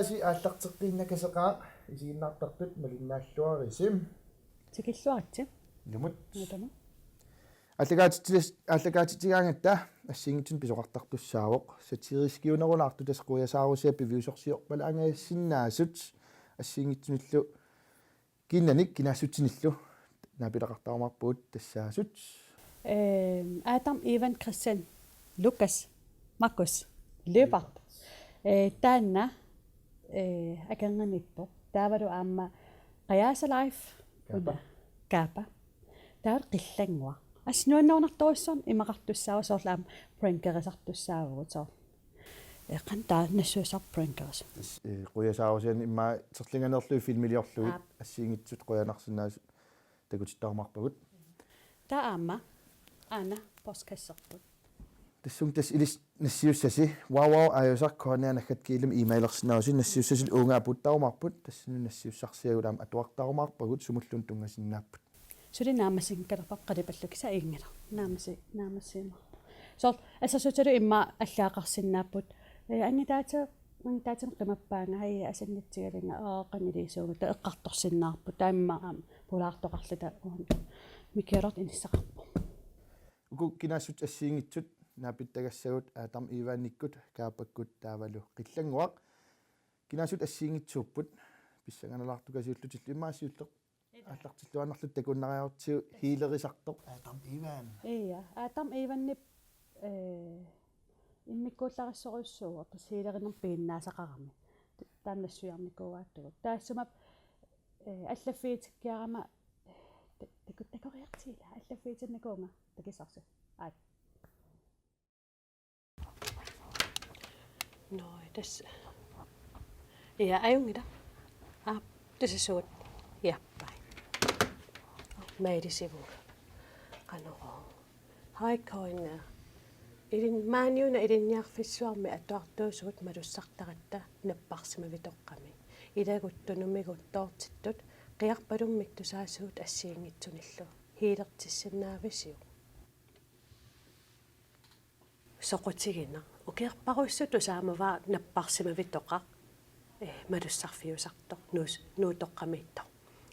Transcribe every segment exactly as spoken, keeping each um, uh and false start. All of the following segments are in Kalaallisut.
Aallarteqqiinnakaseqaaq, isiginnaartartut malinnaalluarisi. Tikilluaritsi. Ilumut. Ilumut. Aallakaatitsilis-, aallakaatitsigaangatta assigiinngitsunik pisoqartartussaavoq. Satiriskiunerulaartoq, tassa qujasaarusiat piviusorsiorpallangaassinnaasut assigiinngitsunillu kiinnanik kinaassutsinillu naapileqartarumaarpagut tassaasut. Ehm, Adam, Ivan, Christian, Lukas, Markus, Løbert. Eh, taanna, eh, akornanniippoq. Taavalu aamma Qajaasa Live. Kaapa. Una. Kaapa. Taavalu Qillannguaq. Assut nuannerunartorujussuarnik imaqartussaavoq, soorlu aamma prankerisartussaavugut soorlu. Eh, qanoq taava nassuiassaq prankerisut? Tassa, eh, qujasaarusiat immaqa serlinganerlugit filmiliorlugit. Aap. Assigiinngitsut qujanarsinnaasut takutittarumaarpagut. Taava aamma aana postkasserput. Tassunga tassa ilissi nassiussasi, www ajosakkonianakatkiilum e-mailersinnaavusi, nassiussasut uunga apuuttarumaarput, tassunga nassiussarsiagut aamma atuartarumaarpagut, sumulluunniit tunngasinnaapput. Suli naammassinngikkaluarpara qalipallu, kisianni inngila. Naammassi-, naammassiimaarpoq. Soorlu assersuutigalugu immaqa allaqqaarsinnaapput. Eh, anngutaati-, anngutaatinut qimappaanga, hej, asannitsigalugu, aa, qanoq iliuusuugutta, eqqartorsinnaavarput. Taava immaqa aamma pulaartoqarluta uani Mikiaroortut inissaqarpoq. Uku kinaassutsip assigiinngitsut naapittagassagut Adam Ivanikkut, Kaapakkut taavalu Qillannguaq. Kinaassutsip assigiinngitsuupput, pissanganalaartukasiullutillu, immaqa siulleq aallartilluinnarluta takunnariarutsigu healerisartoq Adam Ivan. Ja, Adam Ivanip, eh, immikkuullarissorujussuuvoq, tassa healerinermik piginnaasaqarami. Taanna nassuiarnikuugatsigu. Taassuma, eh, allaffigitikkiarama, ta-, taku-, takoriartigilaa, allaffigitinnikuuvunga, takissavarsi. Aat. Nå, tassa. Ja, ajunngilaq. Aa, tassa suut. Ja, bye. Mailisivunga. Qanoq. Hej, K N R. Ilin-, maaniuna Ilinniarfissuarmi atuartuusugut malussartaratta napparsimavitoqqami. Ilagut tunumigut toortittut qiarpalummik tusaasugut assigiinngitsunillu. Healertissinnaavisiuk? Soqutiginaq. Ukiorparussutut tusaamavara napparsimavitoqaq, eh, malussarfiusartoq, nuus-, nuutoqqamiittoq.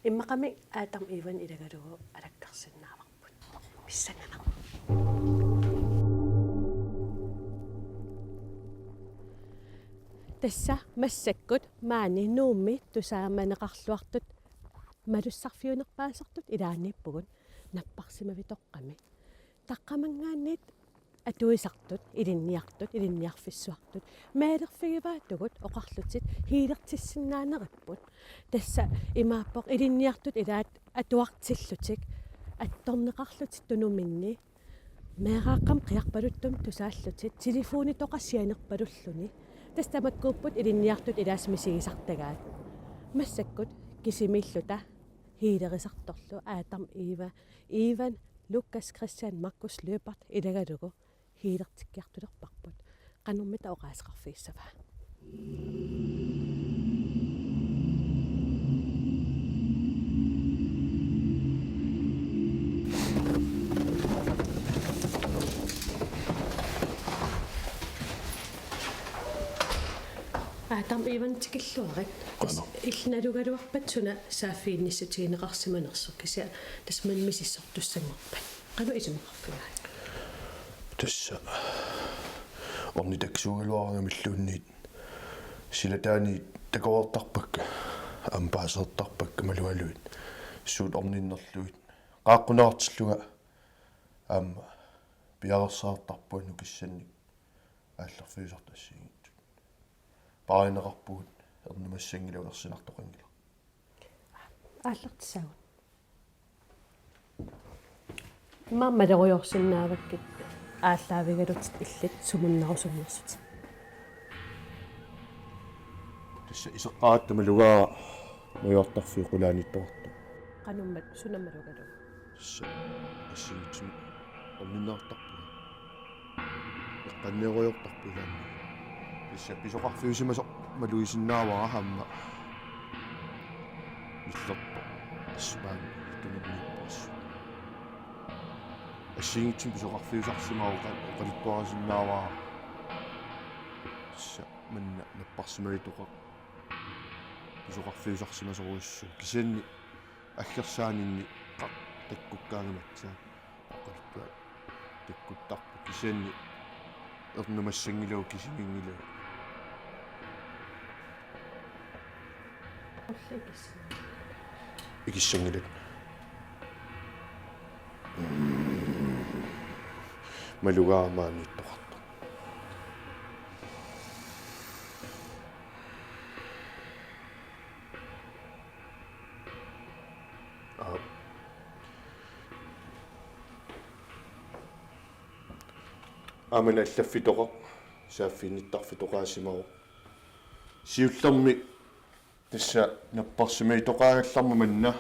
Immaqami Adam Ivan ilagalugu alakkarsinnaavarput. Pissanganaq. Tassa massakkut maani Nuummi tusaamaneqarluartut malussarfiunerpaasartut ilaanniippugut napparsimavitoqqami. Taqqamanngaanniit atuisartut, ilinniartut, ilinniarfissuartut, mailerfigivaatigut oqarlutit healertissinnaaneripput. Tassa imaappoq ilinniartut ilaat atuartillutik, attorneqarlutik tunuminni, meeraaqqamik qiarpaluttumik tusaallutik, telefonitoqaq sianerpalulluni. Tassa tamakkuupput ilinniartut ilaasa misigisartagaat. Massakkut kisimiilluta healerisartorlu Adam, Eva, Ivan, Lukas, Christian, Markus, Løbert ilagalugu healertikkiartulerparput. Qanormita oqaaseqarfigissavaa? Adam, Ivan, tikilluarit. Qanoq. Illit nalugaluarpat suna saaffiginnissutigineqarsimanersoq, kisianni tassa maani misissortussanngorpat. Qanoq isumaqarfigaat? Tassa ornitakkisuugaluarangamilluunniit silataani takoreertarpakka, aamma paasereertarpakka malugaluit suut orninnerlugit. Qaaqquneqartillunga aamma piareersartarpunga nukissannik aallerfiusartut assigiinngitsut. Paarineqarpugut, ernumassanngilagut, ersinartoqanngilaq. Aallartissaagut. Immaqa malerujoorsinnaavakkit aallaavigalutit illit sumunnarusunnersutit. Tassa iseqqaratta malugaara majuartarfiup qulaaniittoqartoq. Qanormi suna malugalugu? Tassa assigiinngitsunik orninneqartarpunga. Eqqanneerujoortarpoq ilaanni. Tassa pisoqarfiusimasoq malugisinnaavara aamma. Illerpoq. Assut maani tununniippoq assut. Assigiinngitsunik pisoqarfiusarsimavoq, oqa-, oqaluttuarisinnaavara. Tassa manna napparsimavitoqaq. isoqarfiusarsimasorujussuuvoq, kisianni aggersaaninni qaq takkukkaangama aatsaat. Oqaluttuat takkuttarput, kisianni ernumassanngilagut kisimiinngilagut. Ullikis. Ikissanngilat. Malugaara maaniittoqartoq. Aap. Aamma allaffitoqaq, saaffiginnittarfitoqaasimavoq. Siullermik tassa napparsimagitoqaagallarmat manna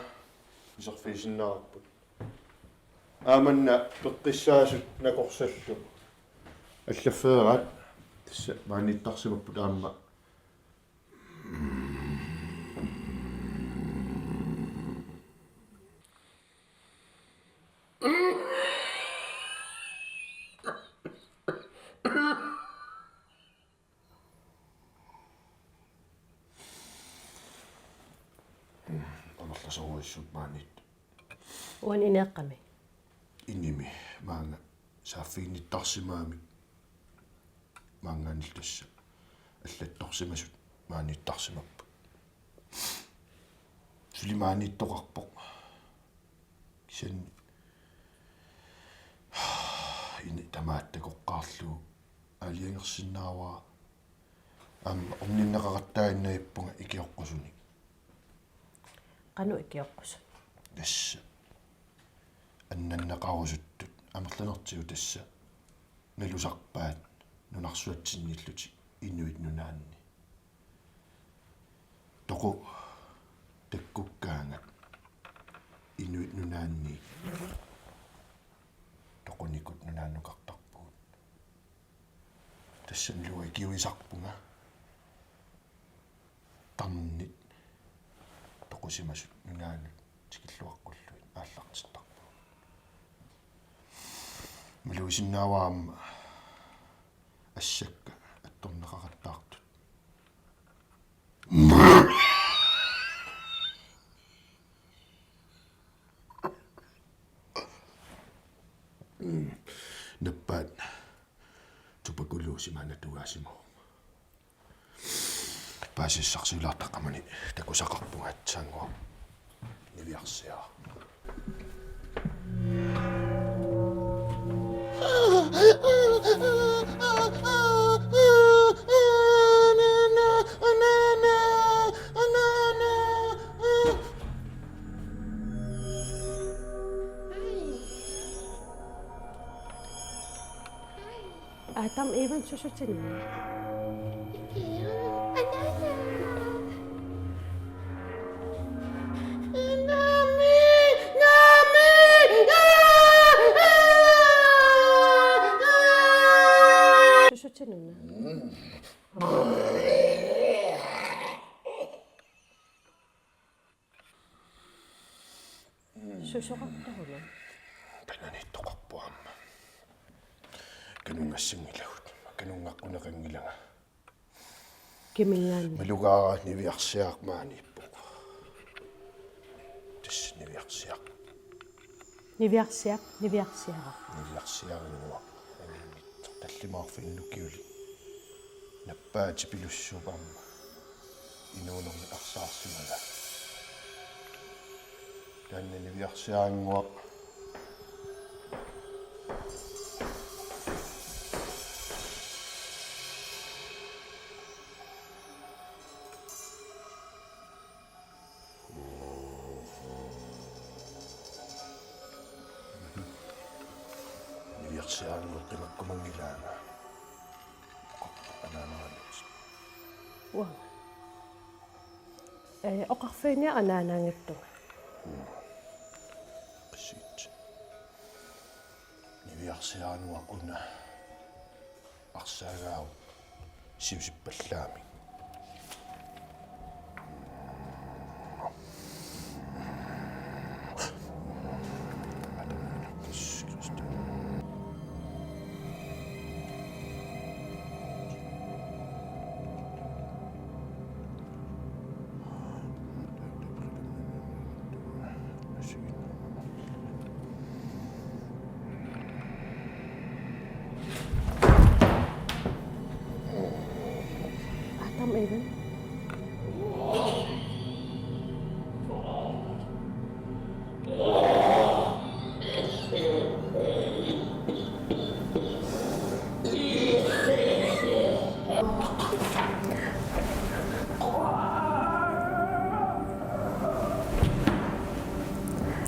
iserfigisinnaavarput. Aamma manna peqqissaasut nakorsallu allaffeeraat tassa maaniittarsimapput aamma. Amerlasoorujussuupput maaniittut. Uani ineeqqami. Inimi maanga saaffiginnittarsimagamik maanngaanniilli tassa allattorsimasut maaniittarsimapput. Suli maaniittoqarpoq. Kisianni ini tamaat takoqqaarlugu aalajangersinnaavara. Aamma orninneqaqattaaginnarpunga ikioqqusunik. Qanoq ikioqqusunik? Tassa annanneqarusuttut amerlanertigut tassa nalusarpaat nunarsuatsinniillutik Inuit Nunaanni. Toqu takkukkaangat Inuit Nunaanni toqunikut nunaannukartarpugut. Tassanilu ikiuisarpunga tarnit toqusimasut nunaannut tikilluaqqullugit aallartittarpugut. Malugisinnaavara aamma assakka attorneqaqattaartut. Nappaat tupakullugu simaanatugaasimagu. Paasisassarsiulaartaqqamani takusaqarpunga aatsaannguaq niviarsiaraq. Adam, Evan, susutinni. Susutinuna. Susoqartoruna. Qananiittoqarpoq aamma. Kanunngassanngilagut. Kanunngaqqunneqanngilanga. Kiminngaanniit? Malugaara niviarsiaraq maaniippoq. Tassa niviarsiaq. Niviarsiaq, niviarsiaraq. Niviarsiarinnguaq. Anginnit tallimaarfinnut ukiulik. Nappaatipilussuup aamma inuunermik arsaarsimagaat. Taanna niviarsiarinnguaq. Niviarsiarinnguaq qimakkumanngilaanga. Anaanaanut. Uanga. Ee, oqarfiginia anaanaanngitsunga. Mm. Qissuit. Niviarsiarinnguaq una arsaagaavoq siusippallaamik.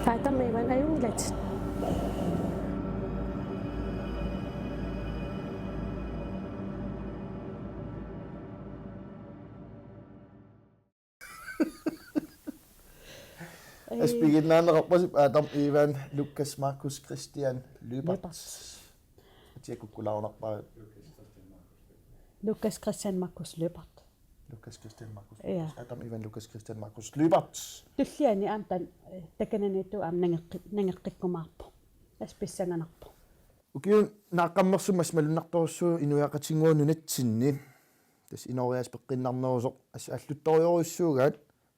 Adam Ivan ajunngilaq. Aspigit naanneqarpasi Adam Ivan, Lukas Markus Kristian Lyberth. Lyberth. Atia kukkulaarunarpaa. Lukas Kristian Markus Lyberth. Lukas Kristian Markus. Ja. Adam Ivan Lukas Kristian Markus Lyberth. Tulliani aamma taanna, eh, takananiittoq aamma nangeqqi-, nangeqqikkumaarpoq. Assut pissanganarpoq. Ukiut naaqqammersumik malunnartorujussuuvoq inuiaqatigiinnut nunatsinni. Tassa inooriaaseq peqqinnarnerusoq assut alluttorujorujussuugaat.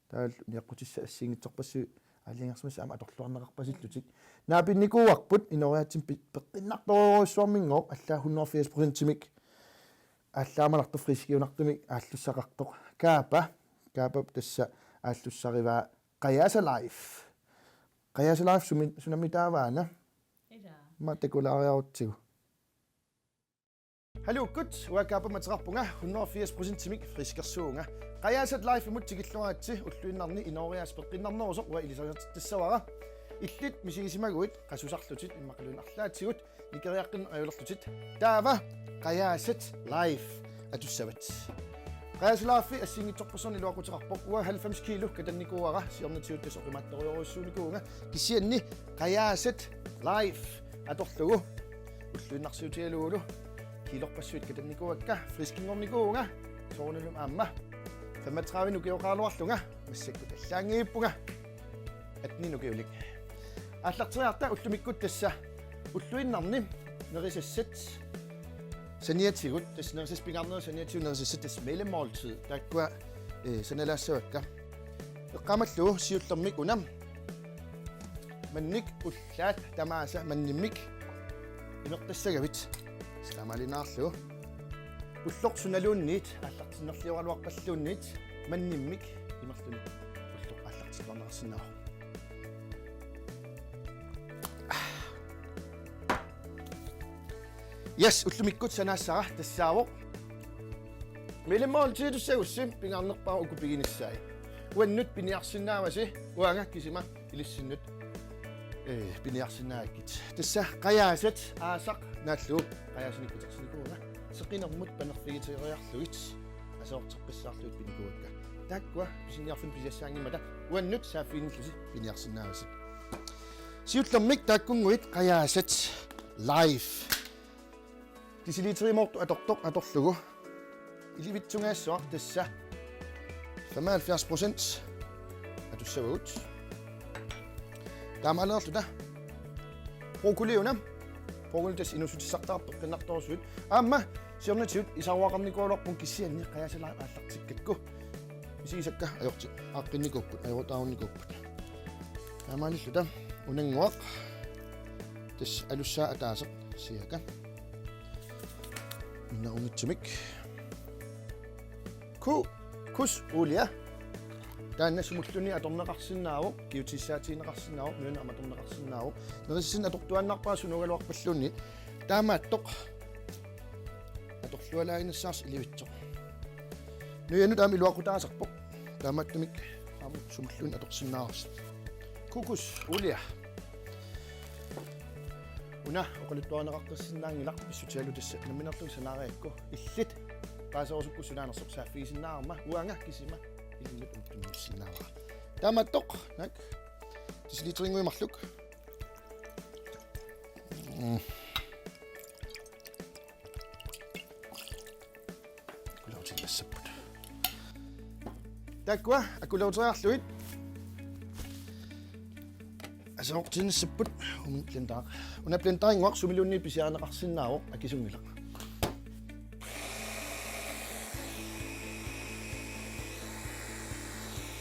Taavalu uniaqqutissat assigiinngitsorpassuit aalajangersimasut aamma atorluarneqarpasillutik. Naapinnikuuarput inooriaatsimik pe-, peqqinnartorujorujussuarminngooq, allaat hundrede og firs procentimik aallaamanersoq friskiunartumik aallussaqartoq. Kaapa, Kaapap tassa aallussarivaa Qajaasa Life. Qajaasa Life sumi-, sunami taavaana? Ilaa. Aamma takulaariarutsigu. Hallo, uagut, uanga Kaapamik ateqarpunga, hundrede og firs procentimik friskersuuvunga. Qajaasat Life-imut tikilluaritsi, ulluinnarni inooriaaseq peqqinnarnerusoq uanga ilisarisassavara. Illit misigisimaguit qasusarlutit immaqaluunniit arlaatigut nikeriaqqinneq ajulerlutit. Taava Qajaasat Life atussavat. Qajaasa Life assigiinngitsorpassuarnik iluaquteqarpoq, uanga halvfems kilo katannikuuara, siornatigut tassa oqimaattorujorujussuunikuuvunga, kisianni Qajaasat Life atorlugu ulluinnarsiutigalugulu kiilerpassuit katannikuuakka, friskinngornikuuvunga, soorunalumi aamma femogtredive ukioqaraluarlunga, massakkut allaanngivippunga atten ukiulik. Aallarteriarta ullumikkut tassa ulluinnarni nerisassat saniatigut, tassa nerisassat pingaarnerit saniatigut nerisassat tassa mellemmåltid, taakkua, eh, sanalaassavakka. Eqqaamallugu siullermik una mannik ullaat tamaasa mannimmik imertassagavit. Taamaaliinnarlugu. Ulloq sunaluunniit, aallartinnerlioraluarpalluunniit, mannimmik imerluni ulloq aallartinnerneqarsinnaavoq. Yes, ullumikkut sanaassara tassaavoq mellemmåltiditussagussi pingaarnerpaaq uku piginissaat. Uannut piniarsinnaavasi, uanga kisima ilissinnut, eh, piniarsinnaagakkit. Tassa qajaasat aasaq naallugu qajaasanik utertinikuuvunga. Seqinermut panerfigiteriarlugit aserorteqqissaarlugit pinikuuakka. Taakkua pisiniarfinni pisiassaanngimmata uannut saaffiginnillusi piniarsinnaavasi. Siullermik taakkunnguit Qajaasat Life. Deciliterimoortoq atortoq atorlugu. Ilivitsungaassuaq tassa femoghalvfjerds procent atussavagut. Taamaaliorluta. Broccoli una. Broccoli tassa inuussutissartaqarpoq peqqinnartorujussuit. Aamma siornatigut isaruaqarnikuugaluarpunga, kisianni Qajaasat Life aallartikkakku misigisakka ajorti-, aaqqinnikuupput, ajorutaarunnikuupput. Taamaalilluta unannguaq. Tassa alussaa ataaseq siaka. Minnerunngitsumik. Ku-, kus ulia. Taanna sumulluunniit atorneqarsinnaavoq, kigutissaatigineqarsinnaavoq, nunanut aamma atorneqarsinnaavoq. Nerisassanik atortuaannarpara sunuugaluarpalluunniit. Taamaattoq atorlualaaginnassavarsi ilivitsoq. Nujanut aamma iluaqutaasarpoq. Taamaattumik aamma sumulluunniit atorsinnaavarsi. Kukus ulia. Una oqaluttuarineqaqqissinnaanngilaq, pissutigalugu tassa nammineerlunga sanaariakku. Illit paaserusukkut sunaanersoq saaffigisinnaavarma, uanga kisima ilinnut unittunniussinnaavara. Taamaattoq, naak, deciliterinngui marluk. Mm. Akulerutiinnassapput. Taakkua akuleruteriarlugit aserortiinnassapput uminnga blender. Una blenderinnguaq sumiluunniit pisiarineqarsinnaavoq, akisunngilaq.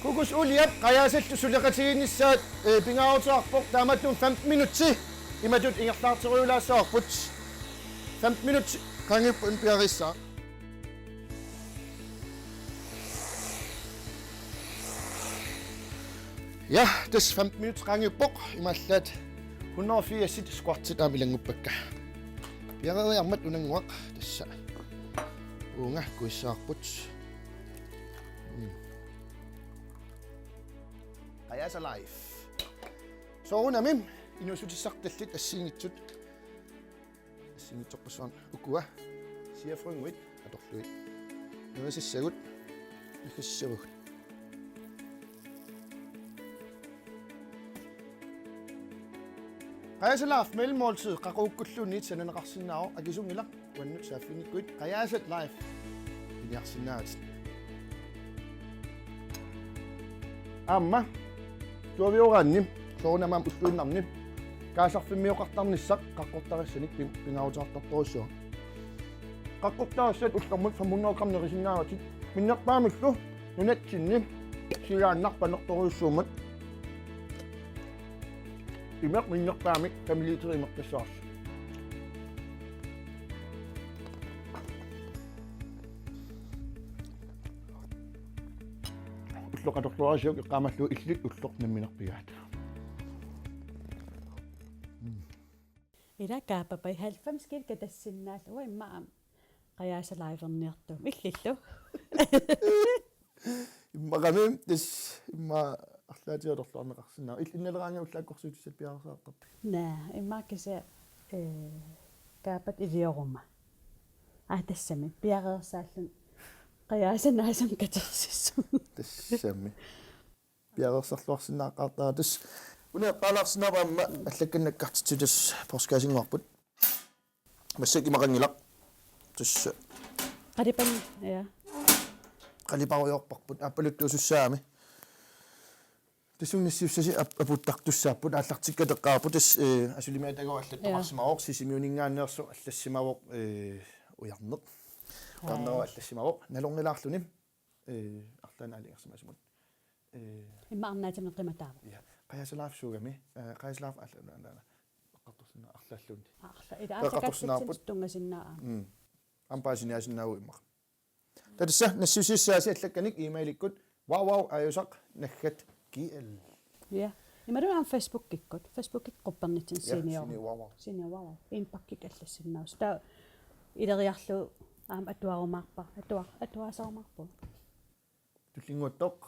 Kukus uliap qajaasallu suleqatigiinnissaat, eh, pingaaruteqarpoq, taamaattumik femten minutsi imatut ingerlaartorujulaassavarput. Femten minutsi qaangiuppoq, piareersaaq. Ja, tassa femten minutsi qaangiuppoq, imaallaat hundrede og firs squatsit aamma ilannguppakka. Piareeriarmat unannguaq tassa uunga kuissaarput. Mm. Qajaasa Life. Soorunami inuussutissartallit assigiinngitsut. Assigiinngitsorpassuarnik ukua. Siafrynguit atorlugit. Nuisassagut. Naggassavagut. Qajasalaaf mellemmåltid qaqugukkulluunniit sananeqarsinnaavoq, akisunngilaq. Uannut saaffiginnikkuit Qajasat Live piniarsinnaavat. Aamma tuavioraanni soorunami ulluinnarni kaasarfimmioqartarnissaq qaqqortarissanik pim-, pingaaruteqartartorujussuuvoq. Qaqqortarissat ullormut fem hundrede gram nerisinnaavatit, minnerpaamillu nunatsinni silaannaq panertorujussuummat. Imeq minnerpaamik fem liter imertassavarsi. Ulloq atorluarisiuk eqqaamallugu illit ulloq nammineq pigaat. Ila kaapapai halvfems kilo katassinnaalluni, uanga immaqa aamma Qajasat Live-erniartuummat illillu. Immaqami tassa immaqa arlaatigut atorluarneqarsinnaavoq. Il-, innaleraangat ullaakkorsiutissat piareersartarput. Naa, immaqa kisianni, ee, kaapat ilioruma. Aa, tassami piareersaalluni. Qajasat naasam katersissuun. Tassami. Piareersarluarsinnaaqqaartara tassa. Una eqqaalaarsinnaavoq aamma allakkat nakkartitsisoq tassa postkassinnguarput. Massakkut imaqanngilaq. Tassa. Qalipan, ja. Qaliparujoorparput aappaluttuusussaagami. Tassunga nassiussasi ap-, aputtartussaapput, aallartikkateqqaarput, tassa, ee, Asulimia Tagua allattoqarsimavoq, ja, Sisimiuninngaanneersoq allassimavoq, ee, Ujarneq. Aa. Ujarneq allassimavoq, nalornilaarluni, ee, arlaannik aalajangersimasumut. Ee, immaqa arnaatini qimataavoq. Ja, Qajasat Live-suugami, ee, Qajasat Live alla-, alla-, alla-, eqqartorsinnaavoq arlalluunniit. Arla-, ila eqqartorsinnaavoq. Aallakaatitsinni tunngasinnaavat. Mm. Aamma paasiniaasinnaavoq immaqa. Taava tassa nassiussissaasi allakkanik e-mailikkut www aajusaq naggat gl. Ja. Imaluunniit aamma Facebookikkut. Facebookikkut quppernitsinni. Ja, Senior. Senior www. Senior www. Indboxikkullu allassinnaavusi. Taava ileriarlugu aamma atuarumaarpara. Atua-, atuaasarumaarpugut. Tullinnguuttoq.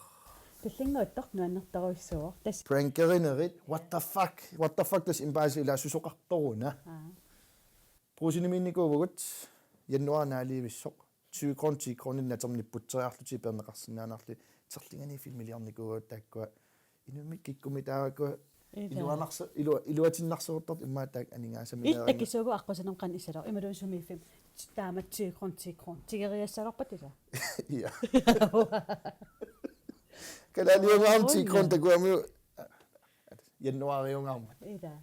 Tullinnguuttoq nuannertorujussuuvoq. Tassa. Prankerinerit, what the fuck? What the fuck, tassa indbakkimi ilaa susoqartoruna. Aa. Brugsenimiinnikuuvugut januar naalivissoq. Tyve kroner, ti kroner naternipput teriarlutik peerneqarsinnaanerli terlingani filmiliornikuuvugut taakkua. Inummik kikkummik taavakkua. Ila. Iluanarse-, ilua-, iluatinnarsiortartut immaqa taakku aningaasamineeringa. Illit akisuugut aqqusinermut qanoq issallugu, imaluunniit sumiiffimmi taama ti kroner, ti kroner. Tigeriassalerpat ila. Ja. Kalaaliungaarmat ti kroner takuami januariungaarmat. Ila.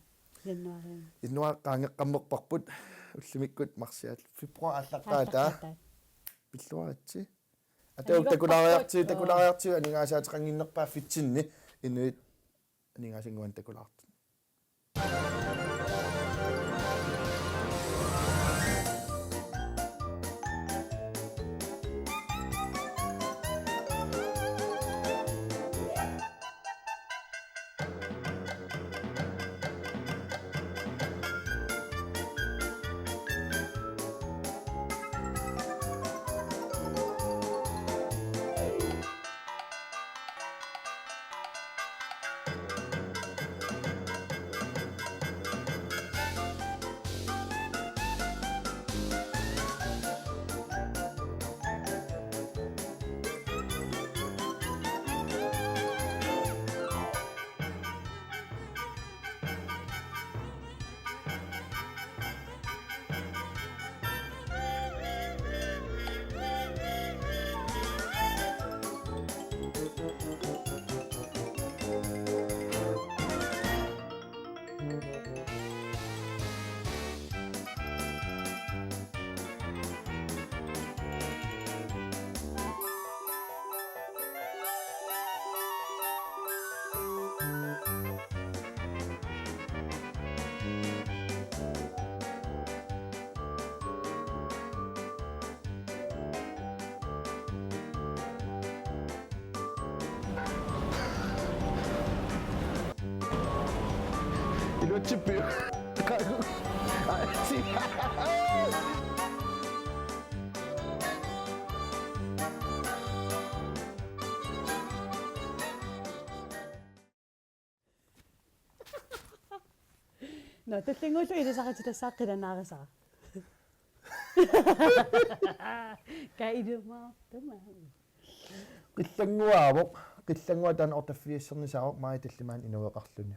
Januariunga. Januar qaangeqqammerparput ullumikkut marsiaat februar aallaqqaataa. Aallaqqaataa. Pilluaritsi. Ata takulaariarti, takulaariarti aningaasaateqannginnerpaaffitsinni inuit aningaasannguanik takulaartut. Iluatsippiuk. Nå, tullinnguullu ilisaritit tassa qilanaarisaraa. Kailumaartuma. Qillannguaavoq, qillanngua taanna otteogfirsernisaavoq, maajip tallimaanni inueqarluni.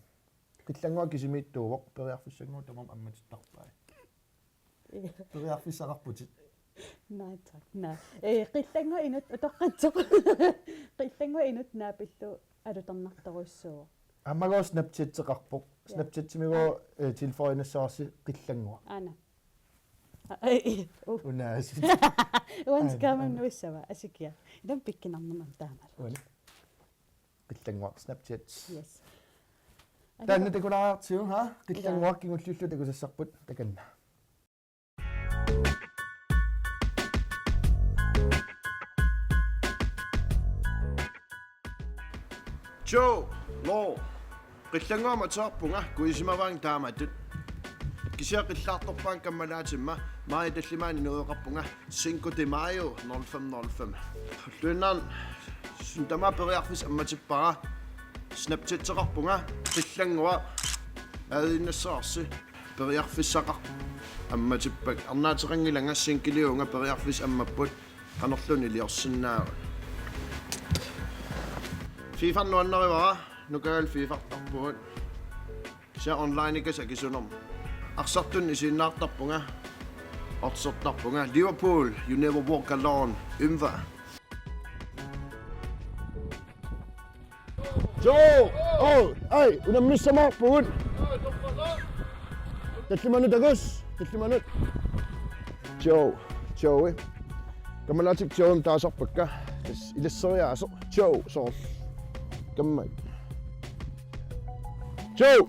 Qillanngua kisimiittuuvoq, periarfissannguaq tamarmik ammatittarpai. Periarfissaqarputit. Naatsak, naa. Ee, qillanngua inut utoqqatsoq. Qillanngua inut naapillu alutornartorujussuuvoq. Aamma Snapchateqarpoq. Ja. Snapchatimigooq, ee, tilføjnassavarsi qillanngua. Aana. Ai, uh. Unaasut. Uanskaamam nuissava, asikia. Ilam pikkinarnermam taamalu. Uani. Qillannguaq Snapchat. Yes. Taanna takulaartigu, ha? Qillannguaq kingulliullugu takusassarput takanna. Joe, Lou. Qillannguaq ateqarpunga, kuisimavaanga taamatut. Kisianni qillaartorpaanga kammalaatima, maajip tallimaanni inueqarpunga, Cinco de Mayo, nul fem nul fem. Ulluinnarni suut tamaat periarfissat ammatippara, Snapchateqarpunga, qillannguaq, aajinnassarsi, periarfissaqarpoq, ammatippakka, arnaateqanngilanga, singliunga, periarfissat ammapput, qanorluunniit iliorsinnaavat. FIFA nuannarivara, Nukagal FIFA-rtarpugut. Kisianni online-ikkasi akisunermut. Arsartunik isiginnaartarpunga, oddsertarpunga. Liverpool, You Never Walk Alone, Ymva. Joe! Oh, ai, unammissamaarpugut. Tallimanut takuss, tallimanut. Joe, Joey. Kammalaatikka Joey taasarpakka. Tassa ilasseriaaseq. Joe, soorlu. Kamma. Joe!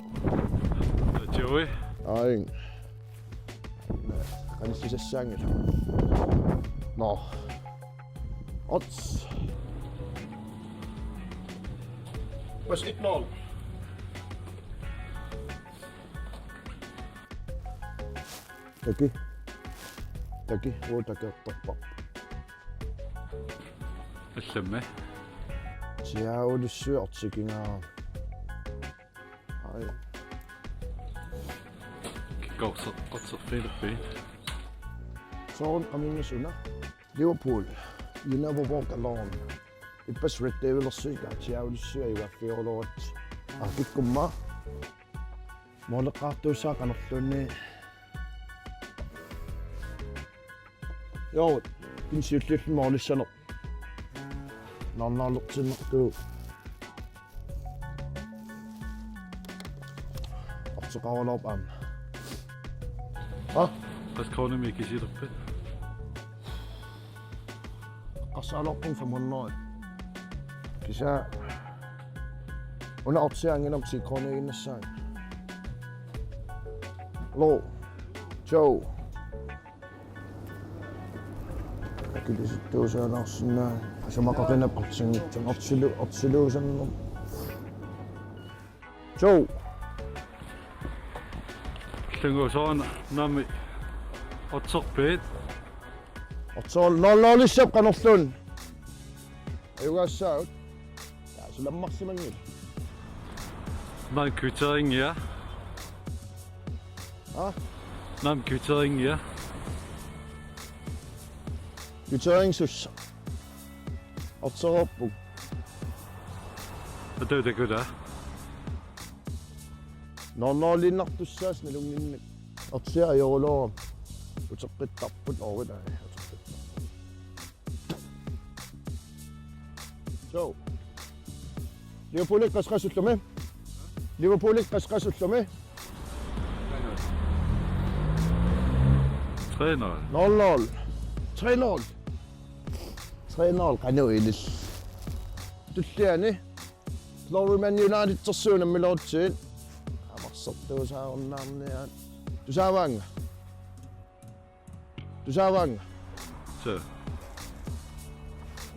Joey. Ai. Qanillisassaanngilaq. Nå. Odds. Pas et nul. Taki. Taki, uu, takertorpar. Allammi. Siaulissui artikingaa. Ai. Kikkausseq, qatserfiilerpiit. Soorlu aminngasuna. Liverpool, You Never Walk Alone. Ippassaq Red Devils-ersuit siaulissui ajugaaffigeruloorput. Aa, kikkumma. Mooleqqaartuussaaq qanorluunniit. Joo, pinsiulliullu moolissaneq. Nul nul-ertiinnartuuvoq. Artoqarulorpoq aamma. Ha? Qassit koruunimik ikisilerpit? Eqqarsaalerpunga fem hundrede. Kisianni una oddsia anginermi ti koruuniiginnassaanga. Lou. Joe. Akilisittuusaalaarsinnaavat. Isumaqaqinap arsinngitsunik. Odds-ilu-, oddsiluusannermut. Joe. Qillannguaq, soorunami oddserpit? Oddser-, nul nul-issap qanorluunniit. Ajugaassaagut. Ja, sulammarsimanngilaq. Naamik kvitteringia. Ha? Naamik kvitteringia. Kvittering sussa. Oddsereerpunga. Atau takula. Nul nul-iinnartussaasut nalunnginnakku. Oddsia ajoruloorami. Uteqqittarput, oorila. Uteqqittarput. Suu. Liverpoolikkut qassit qassit ullumi? Liverpoolikkut qassit qassit ullumi? Tre nul. Nul nul. Tre nul. Tre nul, qanoq ilillugu. Tulliani. Glory Man United-ersuunermi lootsit. Amarsortuusaarunnaarniaat. Tusaavaannga. Tusaavaannga. Suu.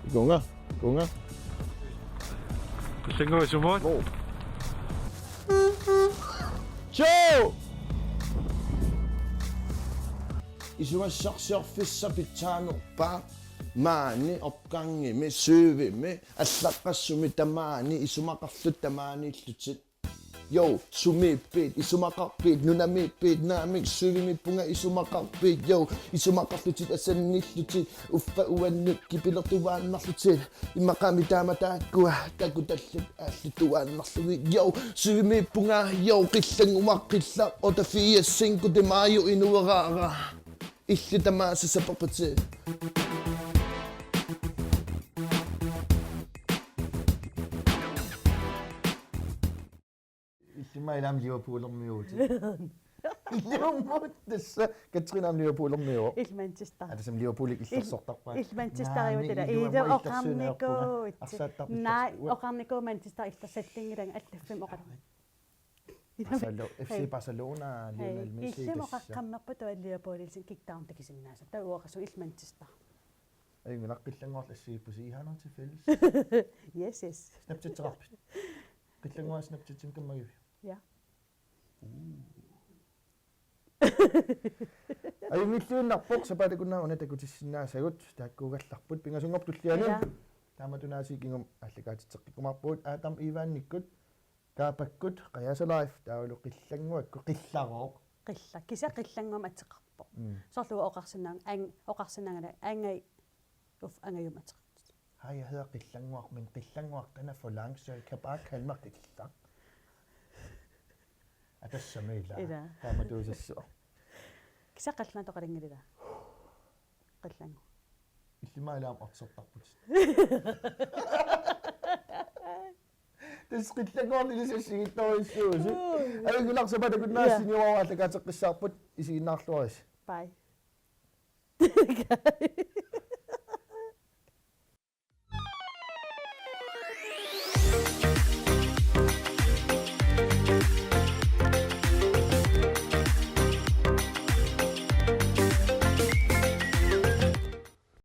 Ikunga, ikunga. Qillannguaq sumut? Go. Suu! Isumassarsiorfissaq pitsaanerpaaq maani opgangimi syvimi allaqqassumi tamaani isumaqarluta tamaaniillutit. Yo, sumiippit, isumaqarpit, nunamiippit, naamik, syvimiippunga isumaqarpit, yo, isumaqarlutit asannillutit, uffa uannut kipilertuaannarlutit, imaqami taama taakkua, takutallit aallutuaannarlugit, yo, syvimiippunga, yo, qillannguaq qillaq, otteogfirs Cinco de Mayo inueraara, illit tamaasa sapapatit. Illimmi ilaam Liverpoolermiuutit. Ilumut tassa Katrina aamma Liverpoolermiuuvoq. Illit Manchester. Aa, tassami Liverpoolip illersortarpaa. Illit Manchester. Naamik, ivatila. Ilumut Illit illersorneerpunga. Oqarnikuuit. Arsaattarpit. Naa, illersorneerpunga. Oqarnikuuit Manchester illersallinngilanga allaffimmi oqarlunga. Barcelo-, F C Hej. Barcelona, Lionel Hej. Messi Illimmi tassa. Oqaqqammerput tua Liverpoolillu kickdown takusinnaasut. Taava oqarsuuvoq illit Manchester. Ajunngilaq, qillannguarlu assigiippusi, I har noget til fælles. Yes, yes. Snapchatseqarpit? Qillannguaq Snapchatimi kammagiviuk? Ja. Ajunngilluinnarpoq, sapaatip akunnerani una takutissinnaasagut, taakkuugallarput pingasunngorput tulliani. Ja. Taamatut aasiit kingumut aallakaatitseqqikkumaarpugut, Adam Ivaanikkut, Kaapakkut, Qajaasa Live, taavalu Qillannguakkut, qillarooq. Qillaq, kisianni qillannguamik ateqarpoq. Mm. Soorlu oqarsinnaanng-, ang-, oqarsinnaanngilanga, angaj, uf, angajumik ateqarpoq. Hej, jeg hedder Qillannguaq, men Qillannguaq, den er for lang, så jeg kan bare kalde mig Qillaq. Aa, tassami ilaa. Ilaa. Taamatuusassaaq. Kisianni qallunaatut oqalunngilaq. Qillannguaq. Illimmi ilaam artortarput. Tassa Qillannguarlu ilissi assigiittorujussuusi. Uu. Ajunngilaq, sapaatip akunnerani Ja. Seniorerput aallakaateqqissaarput, isiginnaarluarisi. Bye.